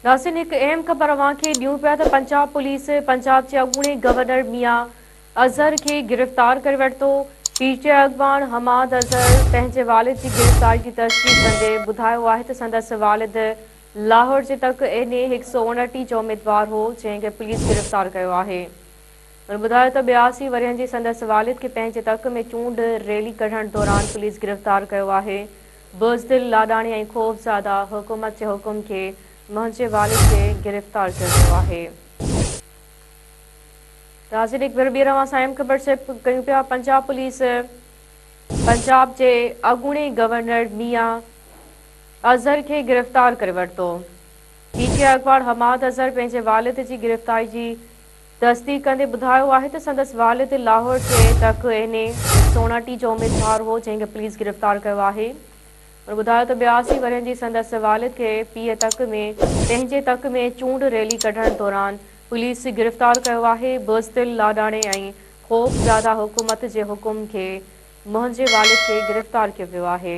ناظرين هڪ اهم خبر اوهان کي ڏيون پيا ته پنجاب پوليس پنجاب جي اڳوڻي گورنر ميان اظهر کي گرفتار ڪري ورتو. پي ٽي آء اڳواڻ حماد اظهر پنهنجي والد جي گرفتاري جي تصديق ڪندي ٻڌايو آهي ته سندس والد لاهور جي تڪ اين اي 129 جو اميدوار هو جنهن کي پوليس گرفتار ڪيو آهي. هن ٻڌايو ته 82 ورهين جي سندس والد کي پنهنجي تڪ ۾ چونڊ ريلي ڪڍڻ دوران پوليس گرفتار ڪيو آهي. بزدل، لاڏاڻي ۽ خوفزده حڪومت جي حڪم کي منهنجي والد کي گرفتار ڪيو ويو آهي. ناظرين هڪ ڀيرو ٻيهر اوهان سان اهم خبر شيئر ڪيون پيا پنجاب پوليس پنجاب جي اڳوڻي گورنر ميان اظهر کي گرفتار ڪري ورتو. پي ٽي آء اڳواڻ حماد اظهر پنهنجي والد جي گرفتاري جي تصديق ڪندي ٻڌايو آهي ته سندس والد لاهور جي تڪ اين اي 159 جو اميدوار هو جنهن کي پوليس گرفتار ڪيو آهي. هن ٻڌايو ته 82 ورهين جي سندس والد کي پيء تڪ ۾ پنهنجي تڪ ۾ چونڊ ريلي ڪڍڻ دوران پوليس گرفتار ڪيو آهي، بزدل، لاڏاڻي ۽ خوفزده حڪومت جي حڪم کي منهنجي والد کي گرفتار ڪيو ويو آهي.